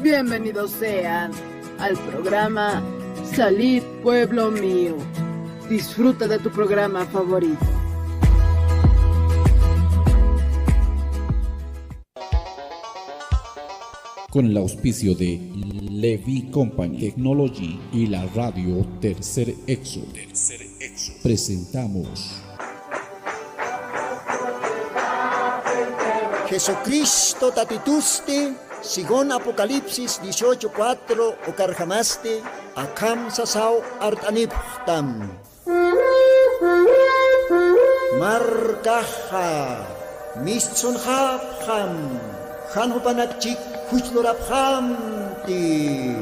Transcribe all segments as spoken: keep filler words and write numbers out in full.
Bienvenidos sean al programa Salid, pueblo mío. Disfruta de tu programa favorito. Con el auspicio de Levi Company Technology y la radio Tercer Éxodo, presentamos Jesucristo tatitusti, según Apocalipsis dieciocho cuatro, ukarjamasti akham sasaw art'anipxtam. Markaxa mistsunxapxam, jan jupanakchik juchlurapxamti.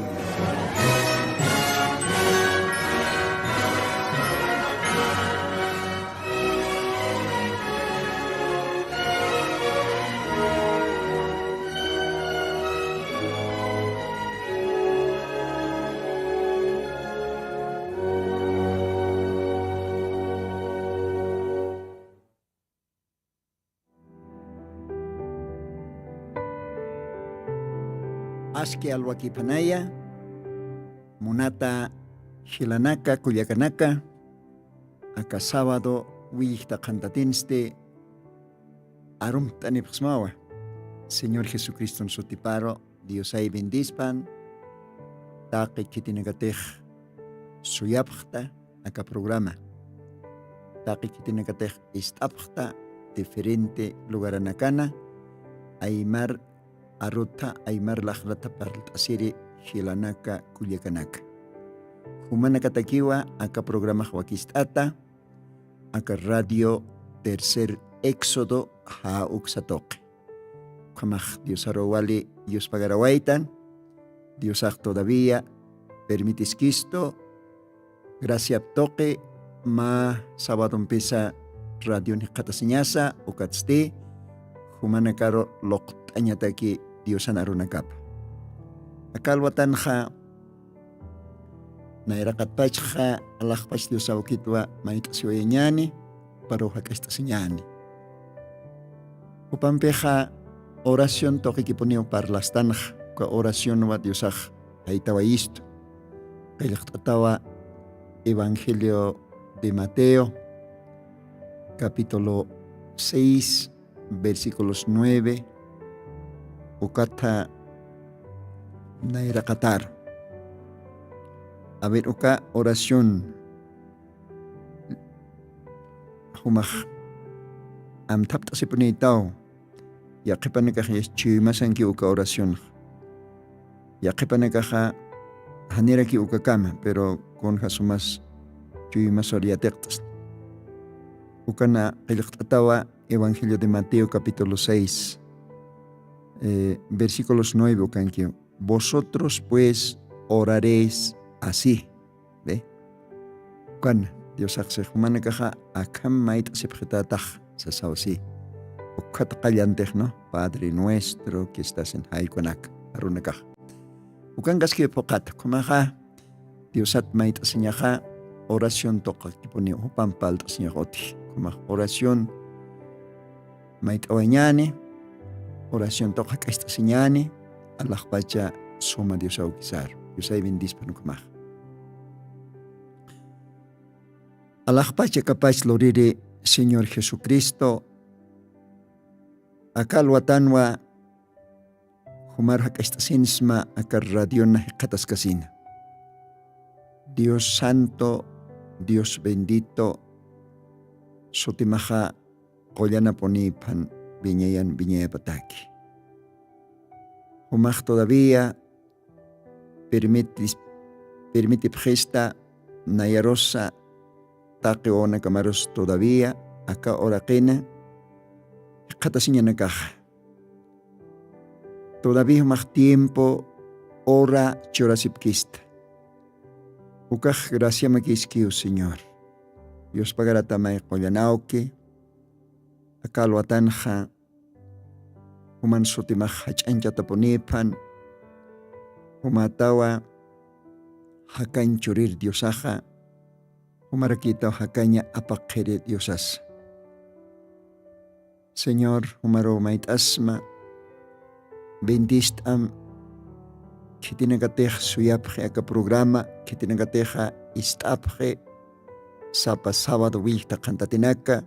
Aski alwakiphanaya, munata jilanaka, kullakanaka, aka sábado willijta qhantatinsti arumt'anipxsmawa, Señor Jesucriston sutiparu. Diosay bendispan, taqi khitinakatix suyapxta aka programa, taqi khitinakatix ist'apxta diferente lugaranakana, aymar arutha, aymar laqrata parlt'asiri jilanaka, kullakanaka. Jumanakatakiwa aka programax wakist'ata, aka Radio Tercer Éxodo ja uksa tuqi. Ukhamax Diosaru wali yuspagarawaytan, Diosax todavía permitiskistu, graciap tuqi, mä sabadompisa radion jikxatasiñasa, ukatsti jumanakaru luqt'añataki Diosan arunakapa. Aka alwatanxa nayraqatpachxa alaxpach Dios awkitwa mayt'asiwayañäni, juparuw jak'acht'asiñäni. Jupampixa oración tuqikipuniw parlastanxa, uka oracionwa Diosax jaytawayistu. Qillqt'atawa Evangelio de Mateo, capítulo seis, versículos nueve, ukatha nayraqatar. A ver, uka oración jumax amthapt'asipunïtaw, yaqhipanakax chuymasanki uka oración. Yaqhipanakaxa janiraki ukakama, pero kunja sumas chuymasar yatiqt'asna. Ukana qillqt'atawa Evangelio de Mateo capítulo seis, eh, versículos nueve ukankiw. Vosotros pues oraréis así. ¿Ve? Ukana, Diosax si jumanakaxa akham mayt'asipxitätax sasaw si. Ukhat qallantix, ¿no? Padre nuestro que estás en jaykunak, arunakax. Ukankaski phuqhat, ukhamaxa Diosat mayt'asiñaxa oración tuqikipuniw, jupamp parlt'asiñax utji. Ukhamax oración mayt'awañäni, oración tuq jak'acht'asiñäni, alaxpacha suma Dios awkisar. Diosay bendispan ukhamax. Alaxpacha kapach luriri Señor Jesucristo, aka alwatanwa jumar jak'acht'asinsma aka radiona jikxataskasina. Dios santo, Dios bendito, sutimaxa qullanapunïphan wiñayan wiñayapataki. Jumax todavía permitis-, permitipxista nayarusa taqi wawanakamarus todavía aka uraqina jikxatasiñanakaxa. Todavía jumax tiempo, hora churasipkista. Ukax graciamakiskiw, Señor. Yuspagaratamay qullan awki, aka alwatanxa juman sutimax jach'añchatapunïphan, jumatawa jakañ churir Diosaxa, jumarakïtaw jakaña apaqhiri Diosasa. Señor, jumaruw mayt'asma, bendist'am, khitinakatix suyapxi aka programa, khitinakatixa ist'apxi sapa sábado willkta qhantatinaka,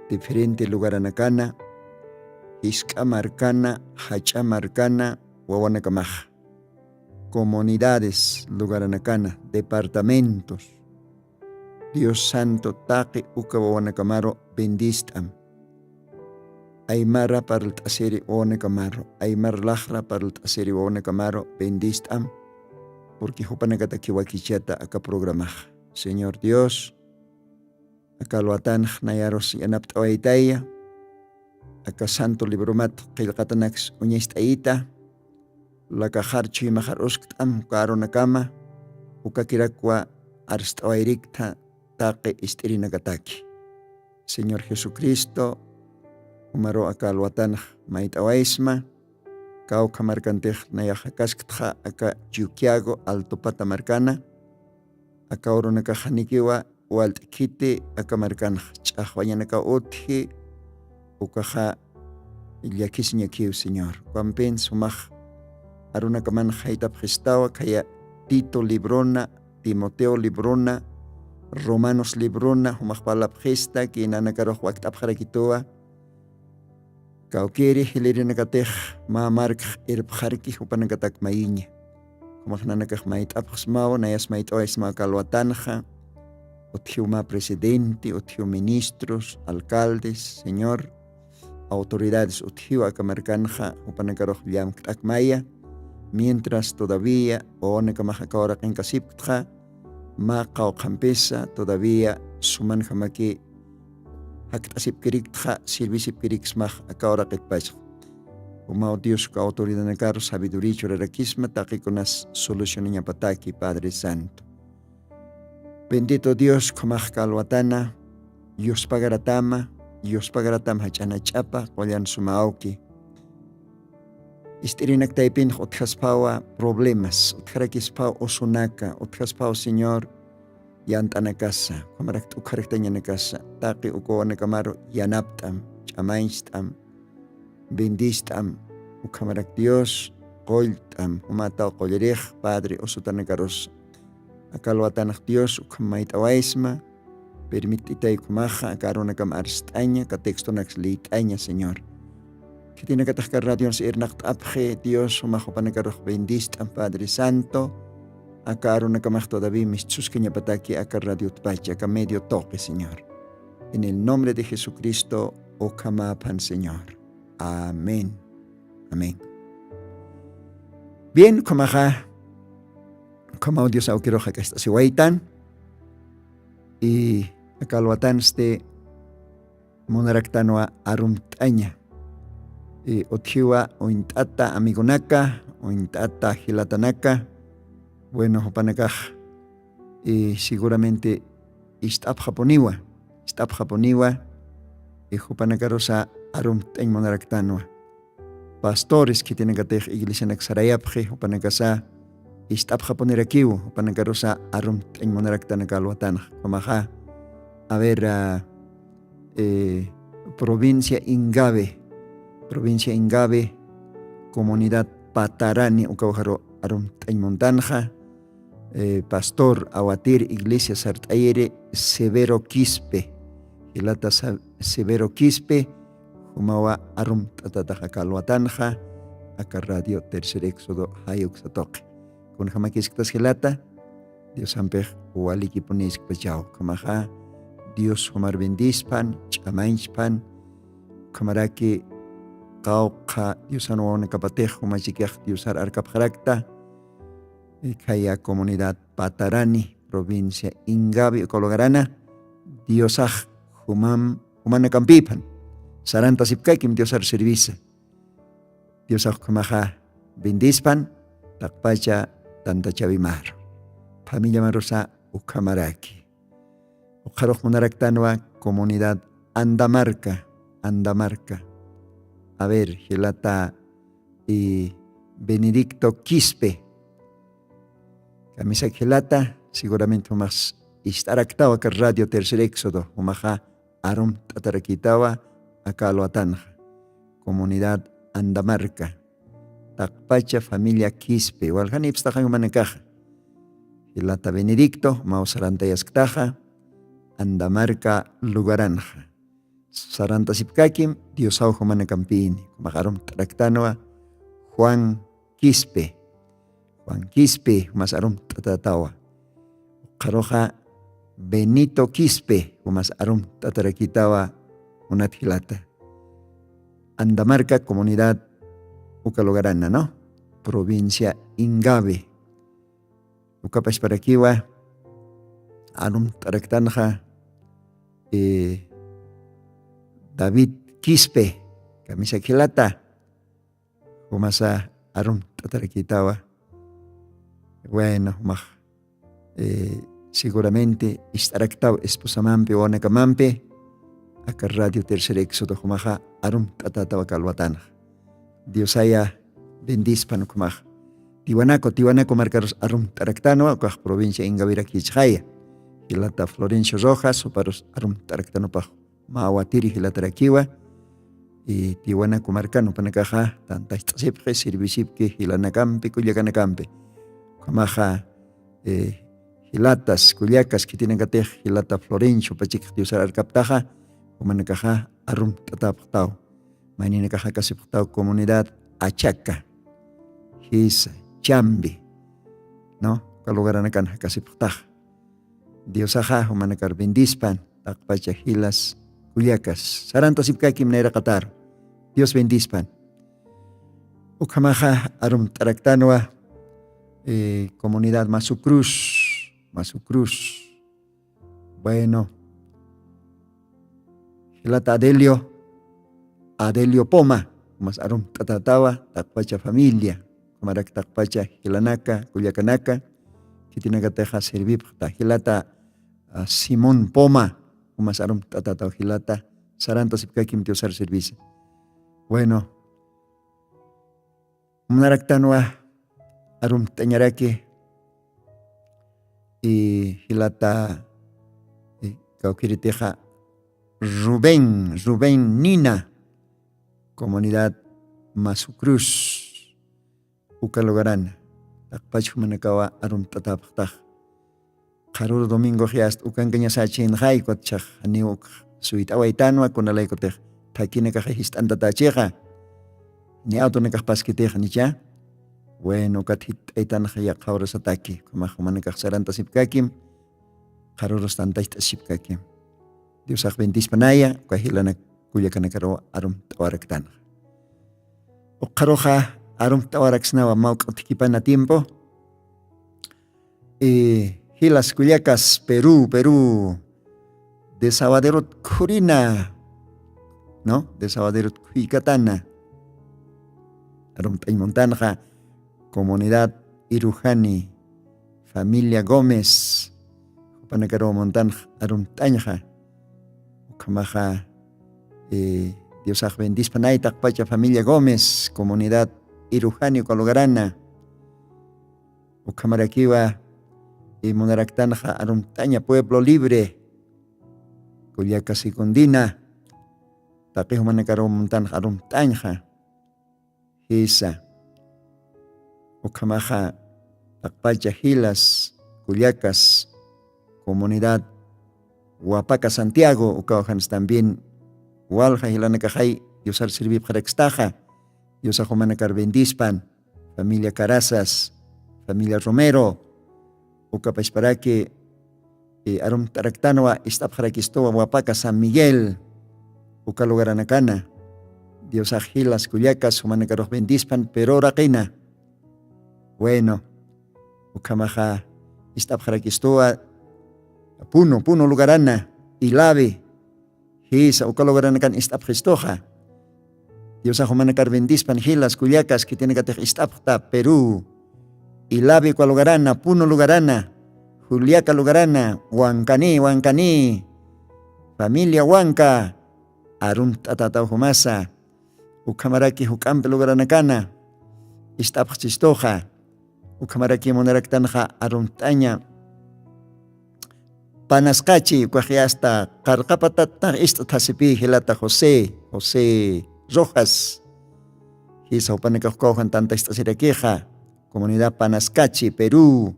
diferente lugaranakana, jisk'a markana, jach'a markana, wawanakamaxa, comunidades lugaranakana, departamentos. Dios Santo, taqi uka wawanakamaru bendist'am. Aymara parlt'asiri wawanakamaru, aymar laxra parlt'asiri wawanakamaru bendist'am, porque jupanakataki wakichata aka programaxa. Señor Dios, aka alwatanx nayarus yanapt'awaytaya, aka santo libromat qillqatanaks uñast'ayita, lakaxar chuymaxar uskt'am uka arunakama, ukakirakwa arst'awayrikta taqi ist'irinakataki. Señor Jesucristo, umaru aka alwatanx mayt'awaysma, kawkha markantix nayax jakasktxa aka Chuquiago Altupata markana, aka urunakaxanikiwa walt'khiti aka markanx ch'axwañanakaw utji, ukaxa llakisiñakiw, Señor. Ukampin sumax arunakamanx jaytapxistawa, khaya Tito librona, Timoteo librona, Romanos librona, jumax parlapxista, kinanakarux wakt'apxarakituwa. Kawkiri jilirinakatix mä markx irpxarki jupanakatak mayiña. Jumax nanakax mayt'apxsmawa, nayas mayt'awaysmawa aka alwatanxa. Utjiw mä presidente, utjiw ministros, alcaldes, Señor, autoridades utjiw aka markanxa, jupanakarux llamkt'akmaya. Mientras todavía wawanakamax aka uraqinkasipktxa, mä qawqhampisa todavía sumanjamaki jakt'asipkiriktxa, sirvisipkiriksmax aka uraqitpachxa. Jumaw Dios uka autoridadnakaru sabiduría churarakisma, taqikunas solucionañapataki, Padre Santo. Bendito Dios, ukhamax aka alwatana, yuspagaratama, yuspagaratama jach'ana ch'apa, qullan suma awki. Ist'irinak taypinx utjasphawa problemas, utjarakisphäw usunaka, utjasphaw, Señor, yant'anakasa, ukhamarak t'ukharaktañanakasa, taqi uka wawanakamaru yanapt'am, ch'amañcht'am, bendist'am, ukhamarak Dios, qullt'am, jumataw qullirix, Padre, usutanakarusa. Aka alwatanx Dios, ukham mayt'awaysma, permit'itay ukhamaxa, aka arunakam arst'aña, aka textonaks liyt'aña, Señor. Khitinakatax aka radions irnaqt'apxi, Dios, jumax jupanakarux bendist'am, Padre Santo, aka arunakamax todavía mistsuskañapataki aka radiotpacha, aka medio toqi, Señor. En el nombre de Jesucristo, ukhamäphan, Señor. Amén. Amén. Bien, ukhamaxa, ukhamaw Dios awkirux jak'acht'asiwaytan. Y aka alwatansti munaraktanwa arumt'aña. Y utjiwa uñt'ata amigonaka, uñt'ata jilatanaka. Bueno, jupanakax, y seguramente ist'apxapuniwa, ist'apxapuniwa, y jupanakarusa arumt'añ munaraktanwa. Pastores khitinakatix iglesianak sarayapxi, jupanakasa ist'apxapunirakiw, jupanakarusa arumt'añ munaraktanaka alwatanxa. Ukhamaxa, a ver, ah, eh, provincia Ingabe, provincia Ingabe, comunidad Patarani, ukaw jaru arumt'añ muntanxa, eh, pastor Awatir, iglesia sart'ayiri, Severo Quispe, jilata Sa-, Severo Quispe, jumawa arumt'atatax aka alwatanxa, aka radio Tercer Éxodo jayuksa tuqi. Kunjamakisktas jilata, Diosampix walikipuniskpachaw, ukhamaxa, Dios jumar bendispan, ch'amañchpan, ukhamaraki, qawqha Diosan wawanakapatix jumachikix Diosar arkapxarakta, khaya comunidad Patarani, provincia Ingavi, uka lugarana, Diosax jumam, jumanakampiphan. Sarantasipkakim Diosar servisa. Diosax ukhamaxa bendispan, taqpacha tantachawimar. Familiamarusa ukhamaraki. Ukxarux munaraktanwa comunidad Andamarca, Andamarca. A ver, jilata y Benedicto Quispe. Kamisak jilata, seguramente jumax ist'araktawa aka radio Tercer Éxodo, jumaxa arumt'atarakitawa aka alwatanxa. Comunidad Andamarca, taqpacha familia Quispe, waljanipstaxa jumanakaxa. Jilata Benedicto, mawsarantayasktaxa, Andamarca lugaranxa. Sarantasipkakim, Diosaw jumanakampini, jumax arumt'araktanwa, Juan Quispe, Juan Quispe, jumas arumt'atatawa. Qharuxa Benito Quispe, jumas arumt'atarakitawa, munat jilata. Andamarca comunidad uka lugarana, ¿no? Provincia Ingavi. Ukapashparakiwa, arumt'araktanxa, eh, David Quispe, kamisa jilata, jumasa arumt'atarakitawa. Bueno, jumax, eh, seguramente ist'araktaw esposamampi, wawanakamampi, aka Radio Tercer Éxodo jumaxa arumt'atatawa kalwatanxa. Diosaya bendispan ukhumax. Tiwanaku, Tiwanaku markarus arumt'araktanwa, ukax provincia Ingavirak jichxaya. Jilata Florencio Rojas, juparus arumt'araktanupax mä watiri jilatarakiwa. Y Tiwanaku markan jupanakaxa, tantacht'asipxi, sirvisipki, jilanakampi, kullakanakampi. Ukhamaxa, eh, jilatas, kullakas, khitinakatix jilata Florencio, pachikx Diosar arkaptaxa, jumanakaxa arumt'atapxtaw. Mayninakax jakasipxtaw comunidad Achaca, jisa, Chambi, ¿no? Uka lugaranakan jakasipxtax. Diosaxa jumanakar bendispan, taqpacha jilas, kullakas. Sarantasipkakim nayraqatar. Dios bendispan. Ukhamaxa arumt'araktanwa, eh, comunidad Masu Cruz, Masu Cruz. Bueno, jilata Adelio, Adelio Poma, mas arumt'atatawa, taqpacha familia, kumarak taqpacha jilanaka, kullakanaka, khitinakatixa servipxta, jilata, ah, Simón Poma, mas arumt'atatawa, jilata, sarantasipkakim Diosar servisa. Bueno, munaraktanwa arumt'añaraki, y jilata, eh, kawkiritixa Rubén, Rubén Nina, comunidad Masu Cruz, uka lugarana, taqpach jumanakawa arumt'atapxtax. Qharür domingoxi hasta ukankañasachinxay, ukatchax janiw uk suyt'awaytanwa, kunalaykutix thakinakaxa jist'antatachixa, ni autonakax paskitix nicha. Bueno, ukat jit'aytanxa yaqha horasataki, ukhamax jumanakax sarantasipkakim, qharürus tantacht'asipkakim. Diosax bendispanaya, uka jilanak kullakanakaruw arumt'awaraktanxa. Ukxaruxa arumt'awaraksnawa mawk'at jikipana tiempo. Eh, jilas kullakas Perú, Perú, desaguaderot khurina, ¿no? Desaguaderot khuykatana. Arumt'añ muntanxa comunidad Irujani, familia Gómez, jupanakaruw muntanxa arumt'añxa. Ukhamaxa, eh, Diosax bendispanay taqpacha familia Gómez, comunidad Irujani uka lugarana. Ukhamarakiwa, eh, munaraktanxa arumt'aña Pueblo Libre, kullaka Secundina, taqi jumanakaruw muntanxa arumt'añxa. Jisa. Ukhamaxa taqpacha jilas, kullakas, comunidad Huapaca Santiago, ukaw jans también walja jilanakaxay Diosar sirvipxarakstaxa. Diosax jumanakar bendispan, familia Carazas, familia Romero, ukapachparaki, eh, arumt'araktanwa, ist'apxarakistuwa Huapaca San Miguel, uka lugaranakana. Diosax jilas kullakas jumanakarux bendispan, pero uraqina. Bueno, ukhamaxa ist'apxarakistuwa Puno, Puno lugarana, Ilave, jisa, uka lugaranakan ist'apxistuxa. Diosax jumanakar bendispan jilas, kullakas, khitinakatix ist'apxta Perú, Ilave uka lugarana, Puno lugarana, Juliaca lugarana, Huancani, Huancani, familia Huanca, arumt'atataw jumasa. Ukhamaraki juk'ampi lugaranakana ist'apxchistuxa. Ukhamaraki munaraktanxa arumt'aña Panasqachi, ukaxi hasta qarqapatatax ist'thasipi jilata José, José Rojas. Jisa jupanakax kawjan tantacht'asirakixa, comunidad Panaskachi, Perú.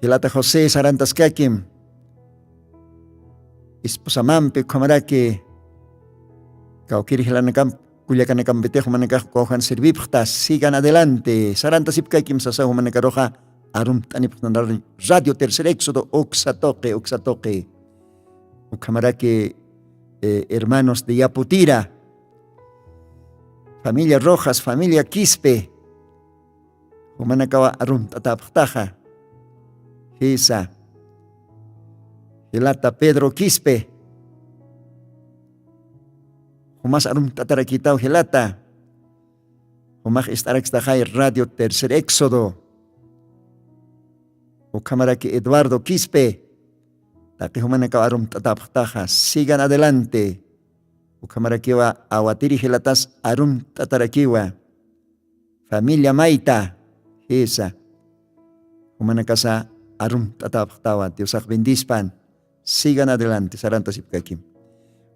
Jilata José sarantaskakim. Esposamampi ukhamaraki kawkir jilanakamp kullakanakampitix jumanakax kawjan servipxta, sigan adelante sarantasipkakim sasa jumanakaruxa. Arumt'anipxta radio Tercer Éxodo uksa tuqi uksa tuqi. Ukhamaraki, eh, hermanos de Yaputira, familia Rojas, familia Quispe, jumanakawa arumt'atäpxtaxa. Jisa, jilata Pedro Quispe, jumas arumt'atarakïtaw jilata. Jumax ist'arakstaxay radio Tercer Éxodo. Ukhamaraki Eduardo Quispe, taqi jumanakaw arumt'atäpxtaxa, sigan adelante. Ukhamarakiwa Awatiri jilatas arumt'atarakiwa. Familia Mayta, jisa, jumanakasa arumt'atäpxtawa, Diosax bendispan. Sigan adelante sarantasipkakim.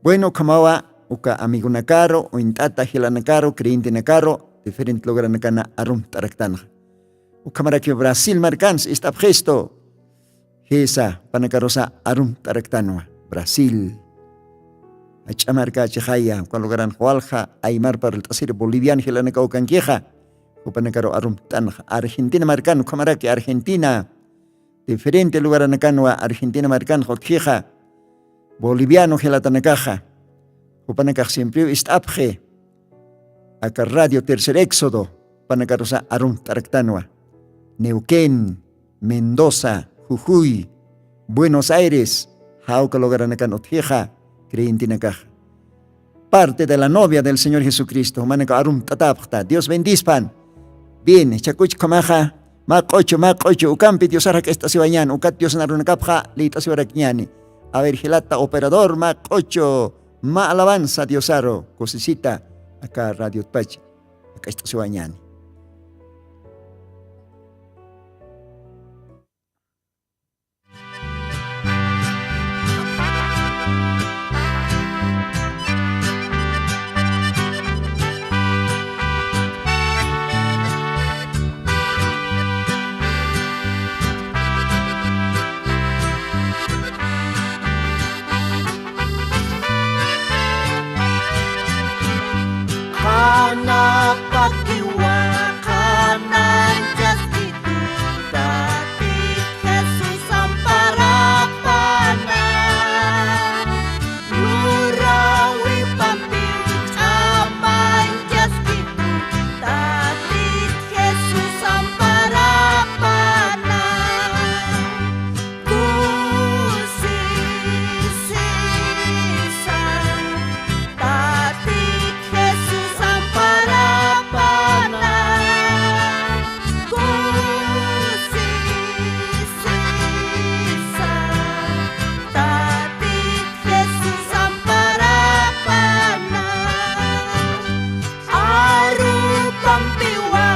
Bueno, ukhamawa uka amigonakaru, uñt'ata jilanakaru, creyentenakaru, diferente lugaranakana arumt'araktanxa. Ukhamaraki Brasil markans ist'apxistu. Jisa, jupanakarusa arumt'araktanwa Brasil. Jach'a markachixaya, uka lugaranxa walja aymar parlt'asir boliviano jilanakaw kankixa. Jupanakaru arumt'anxa. Argentina markan ukhamaraki Argentina, diferente lugaranakanwa Argentina markanxa utjixa. Boliviano jilatanakaxa, jupanakax siempriw ist'apxi. Aka radio Tercer Éxodo, jupanakarusa arumt'araktanwa. Neuquén, Mendoza, Jujuy, Buenos Aires, jawka lugaranakan utjixa creyentenakaxa. Parte de la novia del Señor Jesucristo, jumanakaw arumt'atäpxta, Dios bendispan. Bien, jichhakuch ukhamaxa, mä q'uchu, mä q'uchu, ukampi Diosar jak'ist'asiwañän, ukat Diosna arunakapxa lït'asiwarakiñäni. A ver, jilata operador, mä q'uchu, mä alabanza Diosaru, kusisita, aka radiotpach jak'ist'asiwañäni. Qhanapakiwa, qhanan chaskitu, Tatit Jesús amparapana. Lurawipampi ch'aman chaskitu, Tatit Jesús amparapana. Kusisisa, Tatit Jesús amparapana. Kusisisa, Tatit Jesús amparapana. Arupampiwa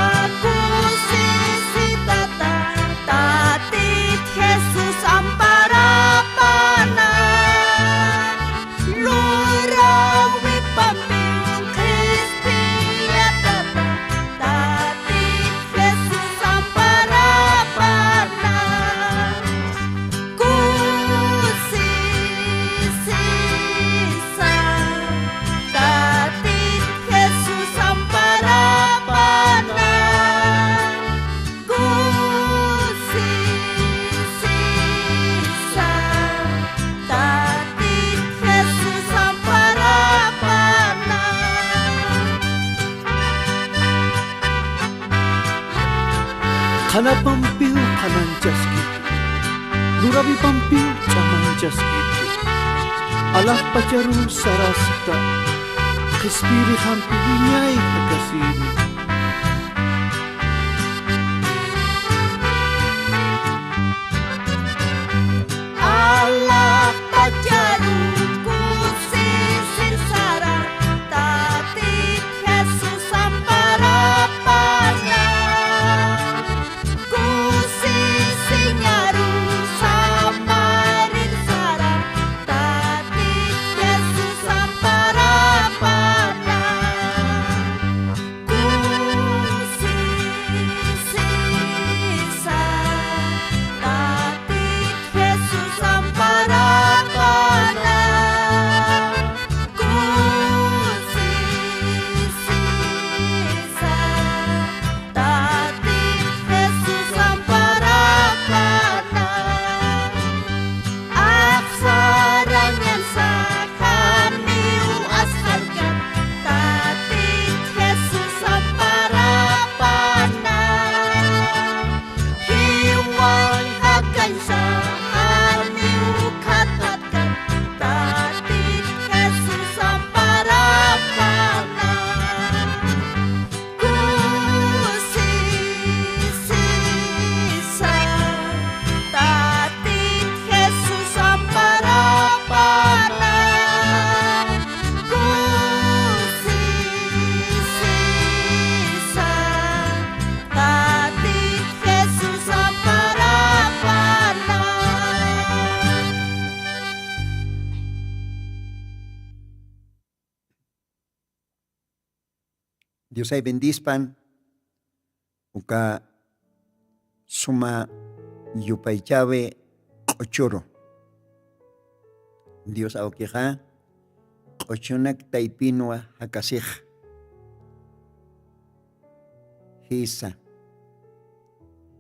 kusisitata, Tatit Jesús amparapana. Lurawipampi qhispiyatata, Tatit Jesús amparapana. Kusisisa, Tatit Jesús amparapana. Kusisisa, Tatit Jesús amparapana. Qhanapampiw qhananchaskitu, lurawipampiw ch'amanchaskitu, alajpacharuw sarasta, qhispiyiri jampi wiñay jakasiri. Alajpacharuw kusisir sara, Tatit Jesús amparapana. Kusisiñaruw samarir sara, Tatit Jesús amparapana. Diosay bendispan uka suma yupaychawi q'uchuru. Dios awkixa q'uchunak taypinwa jakasix. Jisa,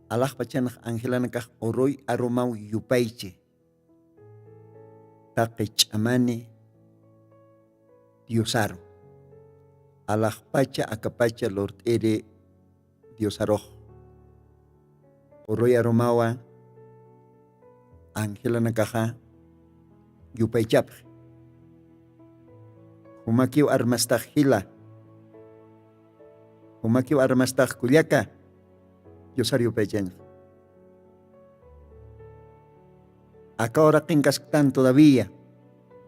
alaxpachanx angelanakax uruy arumaw yupaychi taqi ch'amani diosaru, alaxpacha akapacha lurt'iri diosarux uruy arumawa angelanakaxa yupaychapxi. Jumakiw armastax jila, jumakiw armastax kullaka diosar yupaychañxa. Aka uraqinkasktan todavía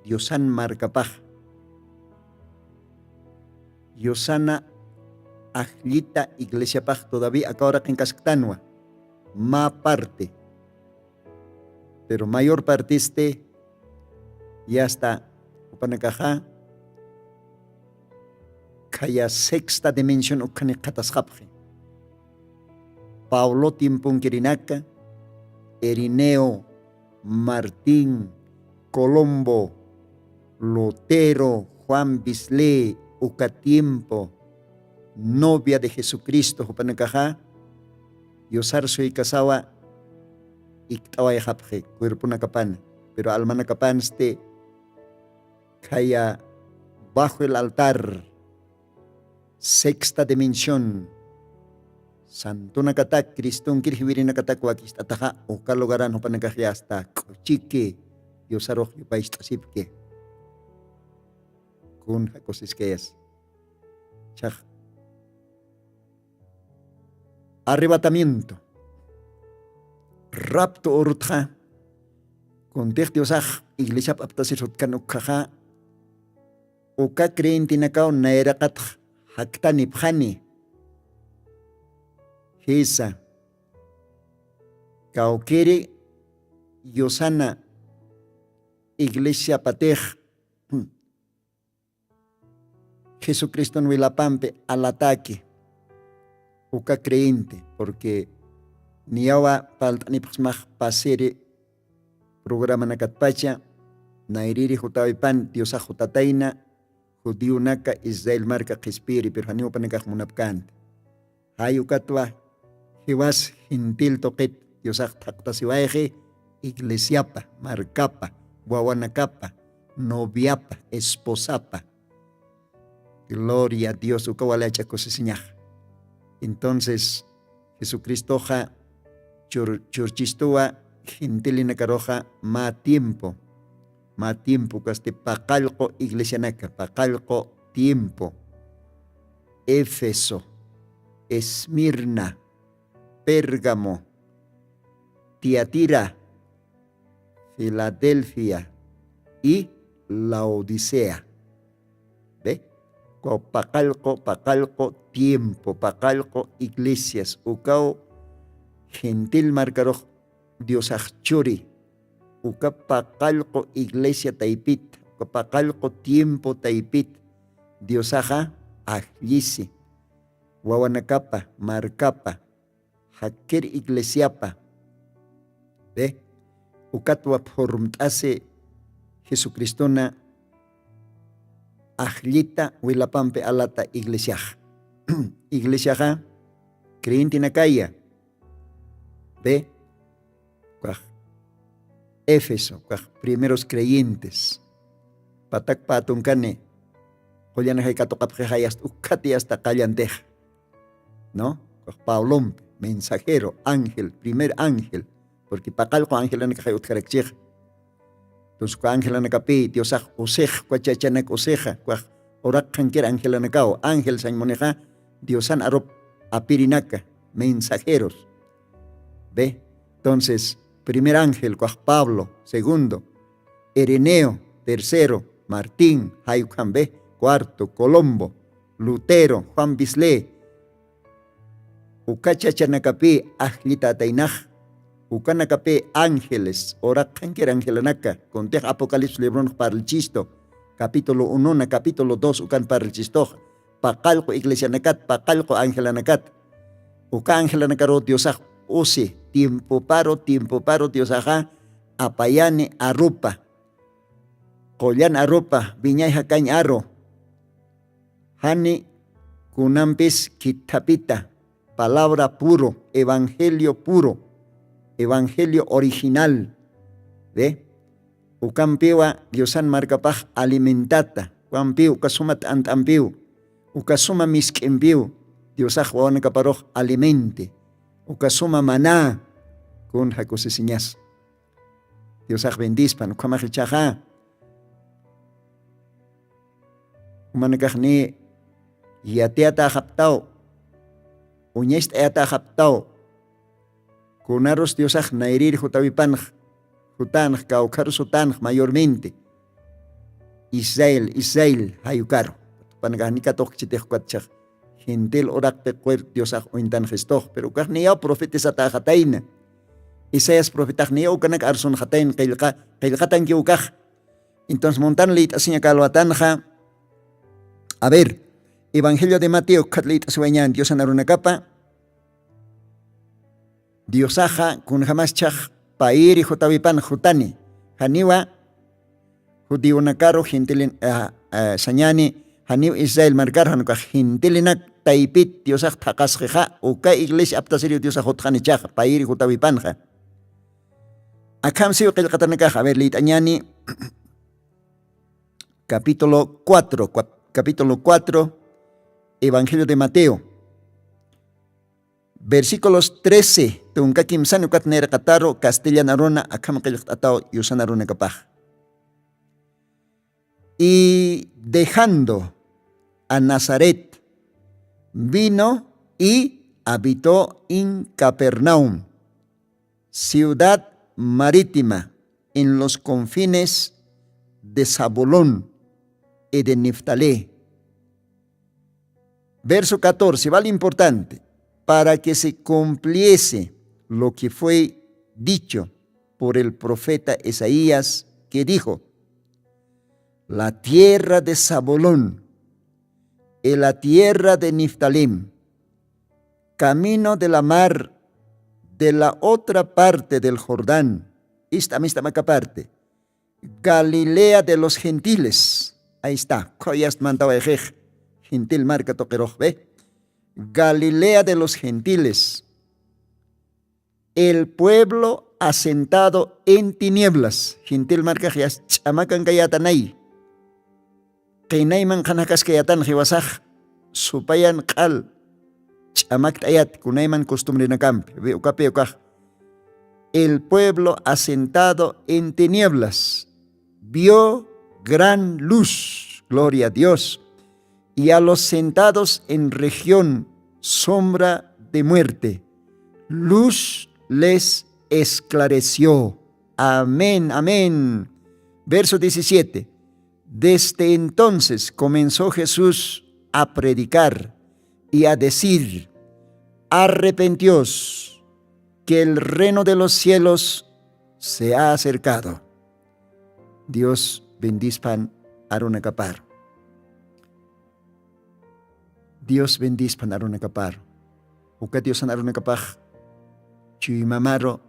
diosan markapax, diosana ajllita iglesiapax todavía aka uraqinkasktanwa. Mä parte, pero mayor partisti yasta upanakaxa khaya sexta dimension ukhani qhatasxapxi. Pablo tiemponkirinaka, irineo, martín, colombo, lutero, juan bisley, uka tiempo, novia de jesucristo jupanakaxa diosar suykasawa ikt'awayxapxi cuerponakapana. Pero almanakapansti khaya bajo el altar, sexta dimension, santunakatak cristonkir jiwirinakatak wakicht'ataxa uka lugaran jupanakaxya asta k'uchiki diosarux yupayst'asipki. Kun jakusiskayas chax arrebatamiento, rapto urutxa kuntix diosax iglesiap aptasir jutkan ukkhaxa uka creyentenakaw nayraqatx jaktanipxani. Jisa, kawkiri yusana iglesiapatix jesucriston wilapampi alataki uka creyente, porque niyawa palt'anipxsmax pasiri programanakatpacha nayriri jutawipan diosax jutatayna judionaka israel marka qhispiri pero janiw upanakax munapkänti. Jay ukatwa jiwas gentil tuqit diosax thaqtasiwayxi iglesiapa, markapa, wawanakapa, noviapa, esposapa. Gloria a dios uka wali ach'akusisiñax. Entonces jesucristoxa churchistuwa gentilinakaruxa mä tiempo, mä tiempo kasti paqallqu iglesianaka paqallqu tiempo, éfeso, esmirna, pérgamo, tiatira, filadelfia, y laodicea. Ve, ukaw paqallqu paqallqu tiempo paqallqu iglesias ukaw gentil markarux diosax churi. Uka paqallqu iglesia taypit uka paqallqu tiempo taypit diosaxa ajllisi wawanakapa markapa jakkir iglesiapa. Ve, ukatwa phurmt'asi jesucristona ajllita wilapampi alata iglesiaxa. Iglesiaxa creyentenakaya. Ve, ukax éfeso ukax primeros creyentes patak patunkani qullanakay katuqapxixay asta ukhati asta qallantixa. No, ukax pablompi mensajero ángel primer ángel, porque paqallqu angelanakaxay utjarakchixa. Entonces uka angelanakapi diosax usix uka chachanak usixa ukax uraqxankir angelanakaw ángel sañmunixa diosan arup apirinaka, mensajeros. Ve, entonces primer ángel ukax pablo, segundo ireneo, tercero martín, jay ukham ve, cuarto colombo, lutero, juan bisley. Uka chachanakapï ajllitätaynax ukanakapï ángeles uraqxankir angelanaka kuntix apocalipsis libronx parlchistu capítulo unona capítulo dos ukan parlchistuxa. paqallqu iglesianakat, paqallqu angelanakat. Uka angelanakaru diosax usi tiempoparu tiempoparu diosaxa apayani arupa, qullan arupa, wiñay jakañ aru, jani kunampis khithapita, palabra puro, evangelio puro, evangelio original. Ve, ukampiwa diosan markapax alimentata, ukampiw uka suma t'ant'ampiw, uka suma misk'impiw diosax wawanakaparux alimente, uka suma maná. Kun jakusisiñas. Diosax bendispan ukhamax ichaxa, umanakaxni yatiyataxaptaw, uñacht'ayataxaptaw. Kunarus diosax nayrir jutawipanx, jutanx kawkharus jutanx mayormente israel israel jayukaru, tupanakaxnikatux kchitix ukatchax gentil uraqti quir diosax uñtanxistux. Pero ukaxniyaw profetisataxatayna, isaías profetaxniyaw ukanak arsunxatayna qillqa, qillqatanki ukax. Entonces muntan liyt'asiña kalwatanxa. A ver, evangelio de mateo khat liyt'asiwañan diosan arunakapa. Diosaxa kunjamas chhax payiri jutawipan jutani, janiwa judionakaru gentilin sañani, janiw israel markaru janukax gentilinak taypit diosax thaqasqixa uka iglesia aptasiriw diosax jutxani chhax payiri jutawipanxa. Akham siw qillqatanakax a ver liyt'añani. Capítulo cuatro, capítulo cuatro, evangelio de mateo, versículos trece tunka kimsani ukat nirqataru castellan aruna akham qillqt'ataw yusan arunakapax. Y dejando a nazaret, vino y habitó en capernaum, ciudad marítima, en los confines de zabulón y de neftalí. Verso catorce, vale importante, para que se cumpliese lo que fue dicho por el profeta isaías, que dijo: la tierra de zabulón y la tierra de neftalí, camino de la mar, de la otra parte del jordán, ist'am ist'am aka parte, galilea de los gentiles. Ahí está, khuyast mantawayxix gentil marka tuqirux ve, galilea de los gentiles. El pueblo asentado en tinieblas, gentil markax yas ch'amakan kayätanay. Qinayman qhanakaskayätan jiwasax supayan q'al ch'amakt'ayat kunayman costumbrenakampi. Ukapi ukax, el pueblo asentado en tinieblas vio gran luz, gloria a Dios, y a los sentados en región sombra de muerte, luz les esclareció. Amén, amén. Verso diecisiete. Desde entonces comenzó jesús a predicar y a decir: arrepentios, que el reino de los cielos se ha acercado. Dios bendispan arunakapar. Dios bendispan arunakapar. Uka diosan arunakapax chuymamaru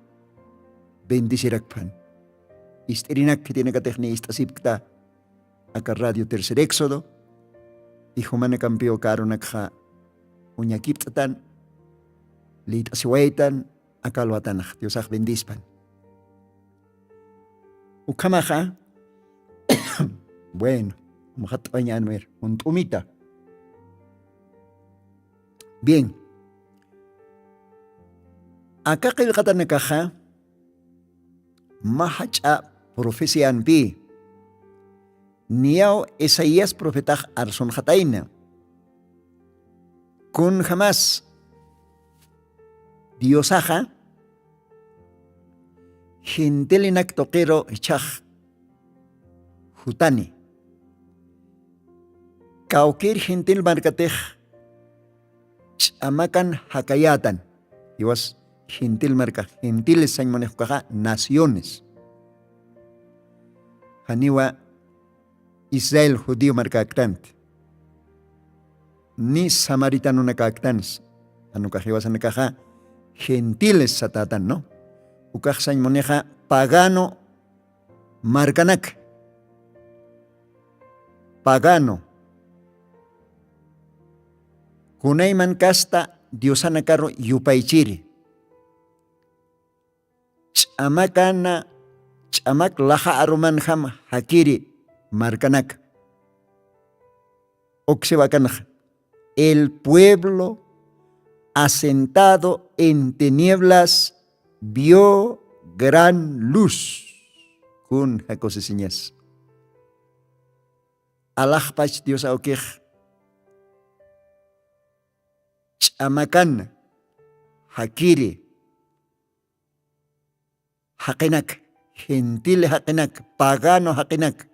bendisirakpan. Ist'irinak khitinakatixni ist'asipkta aka radio tercer éxodo, ijumanakampiw karunakxa uñakipt'tan, liyt'asiwaytan, akalwatanax diosax bendispan. Ukhamaxa, bueno, muxat'añanmir junt'umita. Bien. Aka qillqatanakaxa mä jach'a profecianpi niyaw isaías profetax arsunxatayna. Kunjamas diosaxa gentilinak tuqiru ichhax jutani, kawkir gentil markatix ch'amakan jakayätan. Iwas gentil marka, gentiles sañmunixkukaxa naciones, janiwa israel judío markäktanti. ni samaritanunakaktans. Anukax iwasanakaxa gentiles satatan no. Ukaxsañ munixa pagano markanak pagano kunayman kasta diosanakaru yupaychiri ch'amakana ch'amak laxa arumanjam jakiri markanaka. Uksiwakanxa el pueblo asentado en tinieblas vio gran luz. Kun jakusisiñas alaxpach dios awkix ch'amakan jakiri jaqinak gentil jaqinak pagano jaqinak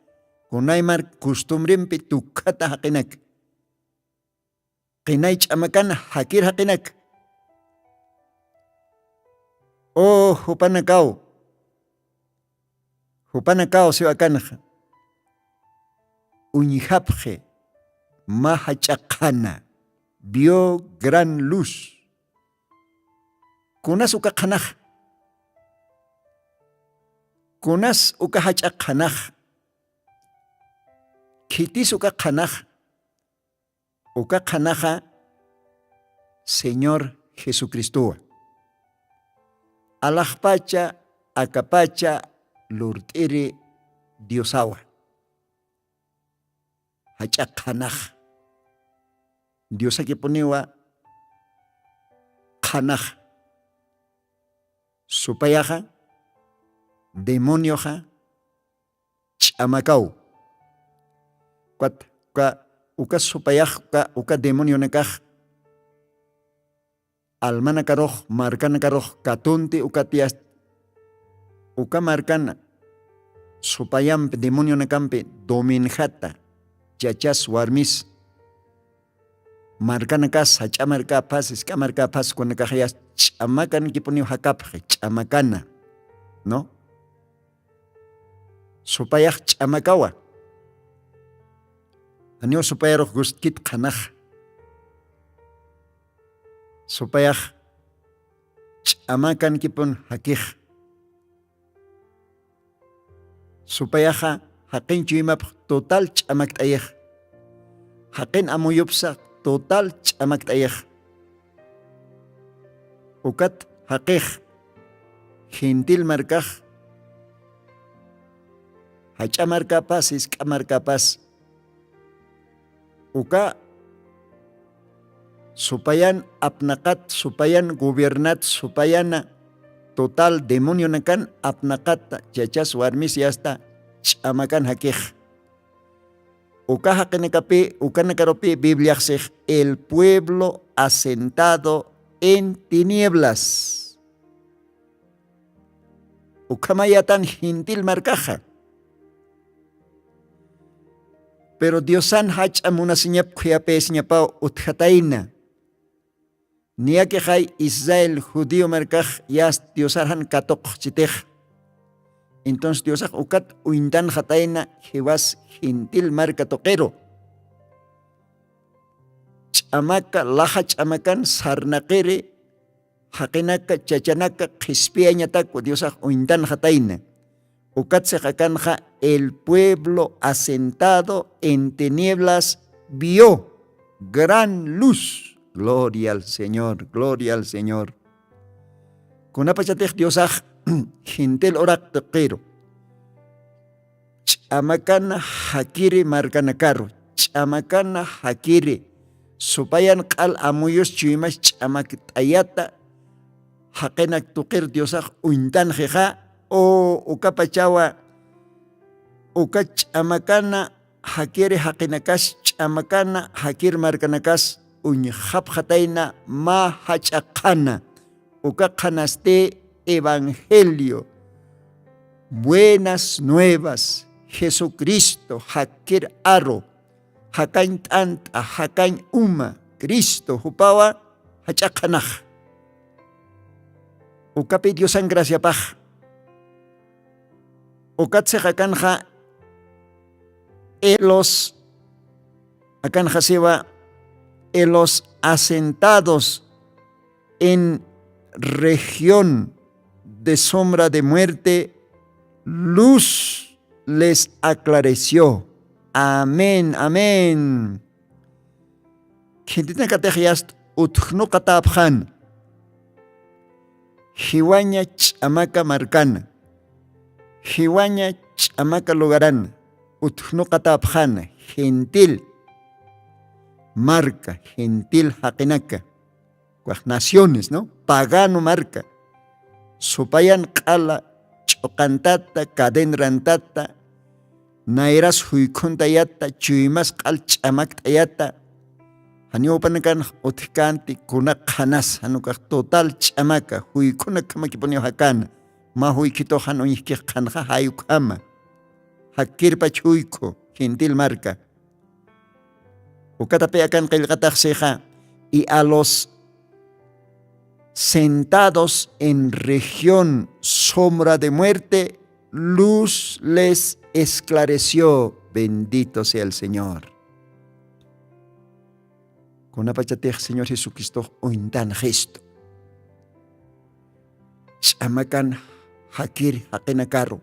kunaymar costumbrimpi tukhata jaqinak qinay ch'amakan jakir jaqinak o jupanakaw jupanakaw siwakanxa uñjapxi mä jach'a qhana vio gran luz. Kunas uka qhanax kunas uka jach'a qhanax khitis uka qhanax uka qhanaxa señor jesucristowa alaxpacha akapacha lurt'iri diosawa jach'a qhanax diosakipuniwa qhanax supayaxa demonioxa ch'amakaw ukat uka uka supayax uka uka demonionakax almanakarux markanakarux katunti ukat yast uka markan supayampi demonionakampi dominjata chachas warmis markanakas jach'a markapas isk'a markapas kunakaxyas ch'amakankipuniw jakapxi ch'amakana no supayax ch'amakawa janiw supayarux gustkit qhanax supayax ch'amakankipun jakix supayaxa jaqin chuymapx total ch'amakt'ayix jaqin amuyupsa total ch'amakt'ayix ukat jaqix gentil markax jach'a markapas isk'a markapas uka supayan apnaqat supayan gobiernat supayana total demonionakan apnaqata chachas warmis yasta ch'amakan jakix uka jaqinakapi ukanakarupi bibliaxsix el pueblo asentado en tinieblas ukhamayatan gentil markaxa pero diosan jach'a munasiñap khuyapayasiñapaw utjatayna niyakixay israel judío markax yast diosar jan katuqxchitix entonces diosax ukat uñtanxatayna jiwas gentil marka tuqiru ch'amaka laja ch'amakan sarnaqiri jaqinaka chachanaka qhispiyañatakwa diosax uñtanxatayna ukatsix akanxa el pueblo asentado en tinieblas vio gran luz gloria al señor gloria al señor kunapachatix diosax gentil uraq tuqiru ch'amakana jakiri markanakaru ch'amakana jakiri supayan q'al amuyus chuymas ch'amakt'ayata jaqinak tuqir diosax uñtanxixa o ukapachawa uka ch'amakana jakiri jaqinakas ch'amakana jakir markanakas uñjapxatayna mä jach'a qhana uka qhanasti evangelio buenas nuevas jesucristo jakir aru jakañ t'ant'a jakañ uma cristo jupawa jach'a qhanax ukapi diosan graciapax ukatsix akanxa elos akanxa siwa los asentados en región de sombra de muerte, luz les aclareció. Amén, amén. Gentitnakatix yast utjnuqatäpxän, jiwaña ch'amaka markan, jiwaña ch'amaka lugaran utjnuqatäpxän, gentil marka, gentil jaqinaka, ukax naciones, ¿no? Pagano marka, supayan q'ala ch'uqantata, cadenrantata, nayras juykhuntayata, chuymas q'al ch'amakt'ayata, janiw jupanakanx utjkänti kuna qhanas, jan ukax total ch'amaka, juykhunakhamakipuniw jakäna, mä juykhitux jan uñjkix qhanxa jay ukhama, jakkirpach juykhu, gentil marka. Ukatapï akan qillqatax sixa, y a los sentados en región sombra de muerte, luz les esclareció. Bendito sea el Señor. Kunapachatix Señor Jesucristox uñtanxistu, ch'amakan jakir jaqinakaru,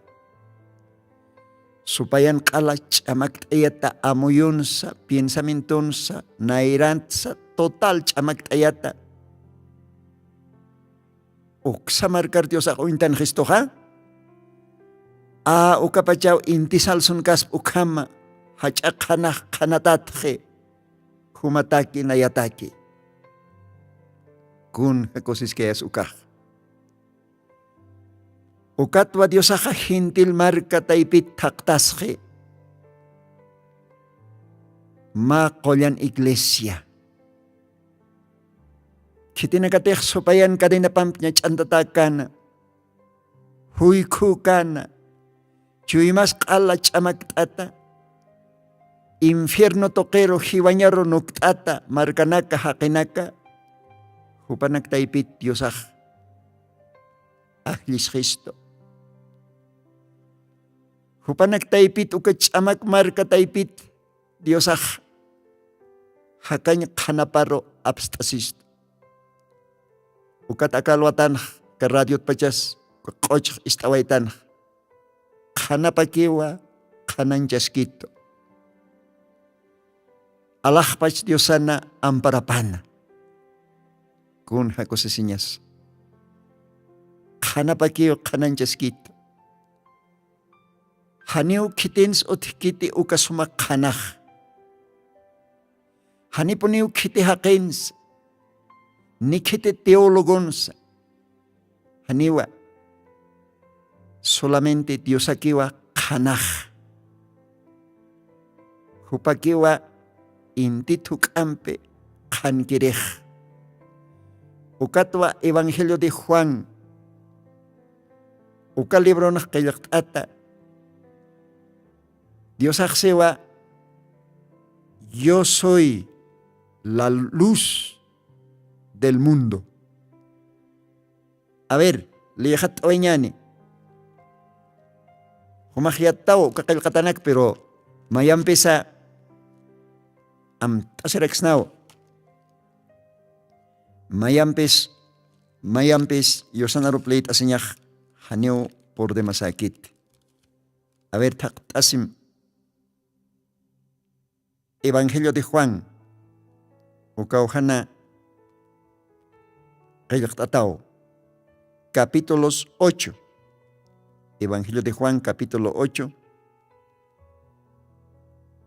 supayan q'ala ch'amakt'ayata, amuyunsa, pensamientonsa, nayrantsa, total ch'amakt'ayata. Uksa markar Diosax uñtanxistuxa, a ukapachaw inti salsun kasp ukhama, jach'a qhanax qhanatatxi, jumataki nayataki. Kun jakusiskayas ukax. Ukatwa Diosaxa gentil marka taypit thaqtasxi, mä qullan iglesia. Khitinakatix supayan cadenapamp ñach'antatäkäna, juykhukäna, chuymas q'ala ch'amakt'ata, infierno tuqiru jiwañaru nukt'ata markanaka jaqinaka, jupanak taypit Diosax ajllisxistu. Jupanak taypit uka ch'amak marka taypit Diosax jakañ qhanaparu apst'asistu. Ukat aka alwatanx, aka radiotpachas, uka q'uchx ist'awaytanx, qhanapakiwa qhanañchaskitu. Alaxpach Diosana amparapana. Kun jakusisiñas. Qhanapakiw qhanañchaskitu. Janiw khitins utjkiti uka suma qhanax. Janipuniw khiti jaqinsa, ni khiti teologonsa. Janiwa. Solamente Diosakiwa qhanax. Jupakiwa inti thuk'ampi qhankirix. Ukatwa Evangelio de Juan, uka libronx qillqt'ata, Diosax siwa: "Yo soy la luz del mundo". A ver, liyxatt'awayañäni. Jumax yattaw uka qillqatanak, pero mayampisa amt'asiraksnaw. Mayampis, mayampis Yusanarup liyt'asiñax janiw purdemasäkiti. A ver, thaqt'asim. Evangelio de Juan, ukaw jana qillqt'ataw, capítulos ocho. Evangelio de Juan, capítulo ocho,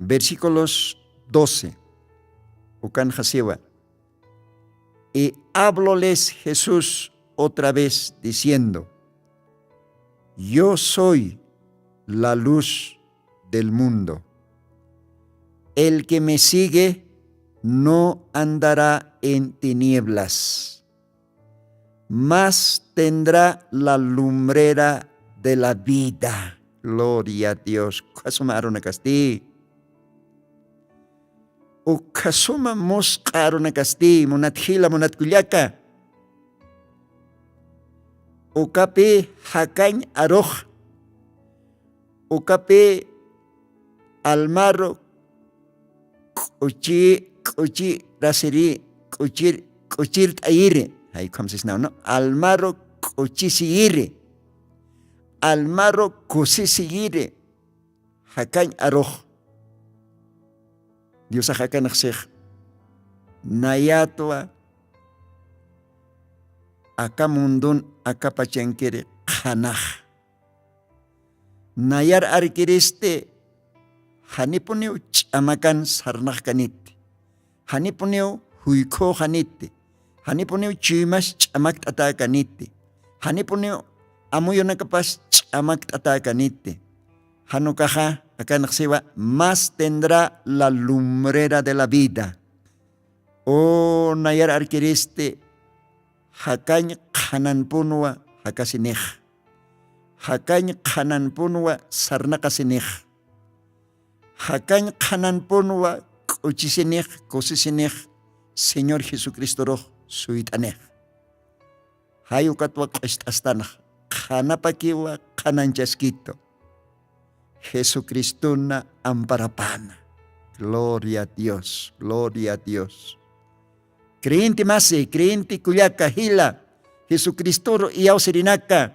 versículos doce. Ukanxa siwa: "Y hábloles Jesús otra vez diciendo: Yo soy la luz del mundo. El que me sigue no andará en tinieblas, mas tendrá la lumbrera de la vida". Gloria a Dios. Ukhasuma arunakasti. Ukhasuma musq'a arunakasti, munat jila, munat kullaka. Ukapi jakañ arux. Ukapi almaru k'uchi-, k'uchirasiri, k'uchir k'uchirt'ayiri, jaykham sisnaw no, almaru k'uchisiyiri, almaru kusisiyiri. Jakañ arux diosax akanxsix nayatwa aka mundun aka pachankiri qhanax. Nayar arkiristi janipuniw ch'amakan sarnaxkaniti, janipuniw juykhuxaniti, janipuniw chuymas ch'amakt'atäkaniti, janipuniw amuyunakapas ch'amakt'atäkaniti. Janukaxa akanxsiwa mas tendrä la lumbrera de la vida. O nayar arkiristi jakañ qhananpunwa jakasinix, jakañ qhananpunwa sarnaqasinix, jakañ qhananpunwa k'uchisinix kusisinix señor jesucristorux suyt'anix. Jay ukatwa q'ust'astanx qhanapakiwa qhananchaskitu. Jesucristona amparapana. Gloria a dios, gloria a dios. Creyente masi, creyente kullaka jila, jesucristoru iyawsirinaka,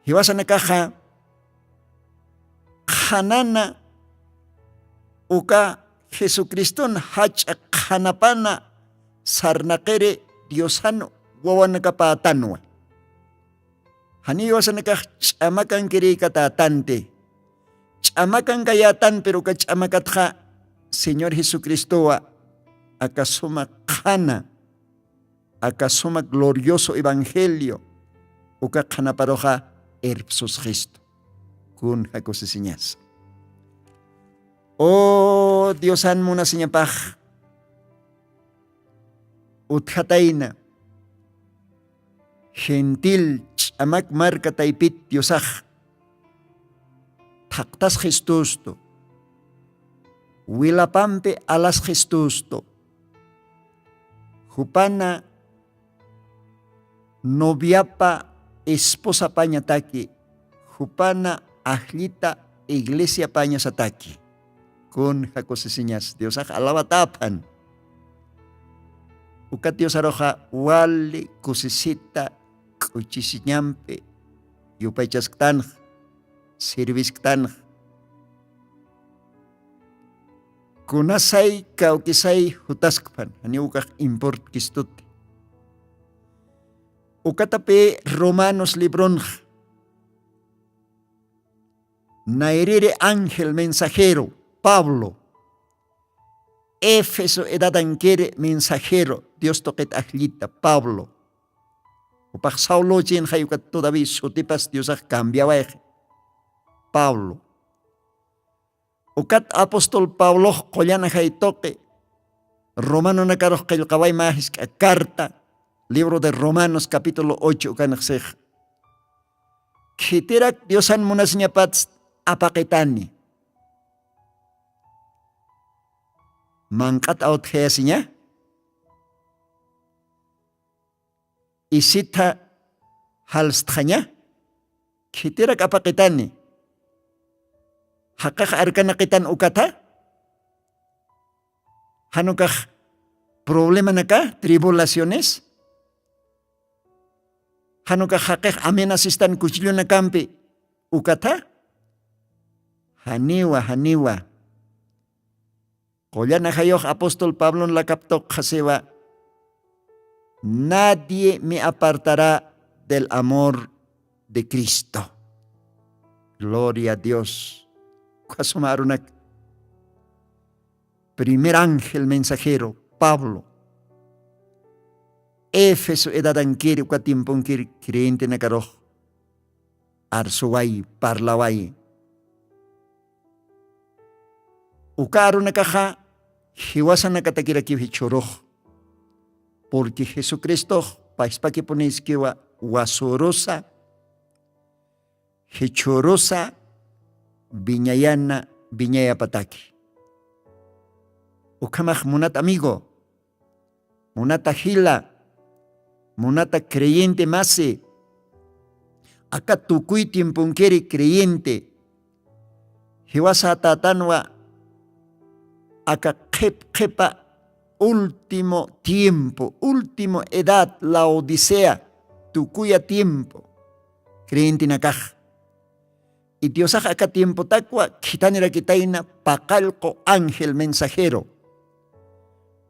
jiwasanakaxa qhanana uka jesucriston jach'a qhanapana sarnaqiri diosan wawanakapätanwa. Janiw jiwasanakax ch'amakankirïkatätanti. Ch'amakankayätan pero uka ch'amakatxa señor jesucristowa aka suma qhana, aka suma glorioso evangelio uka qhanaparuxa irpsusxistu. Kunja kusisiñasa. O diosan munasiñapax utjatayna gentil ch'amak marka taypit diosax thaqtasxistustu, wilapampi alasxistustu. Jupana noviapa esposapañataki, jupana ajllita iglesiapañasataki. Kunja kusisiñas diosax alawataphan. Ukat diosaruxa wali kusisita k'uchisiñampi yupaychasktanx, sirvisktanx. Kunasay kawkisay jutaskpan janiw ukax importkistuti. Ukatapï romanos libronx nayriri ángel mensajero pablo, efeso edadankiri mensajero dios tuqit ajllita pablo. Upax saulochin jayukat todavía sutipas diosax cambiawayxi. Pablo ukat apóstol pablox qullan ajay tuqi romanonakarux qillqaway mä jisk'a carta libro de romanos capítulo ocho ukanxsix. Khitirak diosan munasiñapats apaqitani. Manq'at awtjayasiña isitha jalstxaña. Khitirak apaqitani jaqix arkanaqitan ukatha. Janukax problemanaka tribulaciones janukax jaqix amenasistan kuchillunakampi ukatha. Janiwa janiwa. Qullan ajayux apóstol pablon lakaptuq qhasiwa nadie me apartarä del amor de cristo. Gloria a dios. Ukhasuma arunak primer ángel mensajero pablo efeso edadankiri uka tiemponkiri creyentenakarux arsuwayi parlawayi. Uka arunakaxa jiwasanakatakirakiw jichhurux. Purqui jesucristox pachpakipunïskiwa wasurusa jichhürusa wiñayana wiñayapataki. Ukhamax munat amigo, munata jila, munata creyente masi, aka tukuy tiemponkiri creyente jiwasa tatanwa aka qhip qhipa último tiempo, último edad, laodicea, tukuya tiempo creyentenakax. Y diosax aka tiempotakwa khithanirakitayna paqallqu ángel mensajero.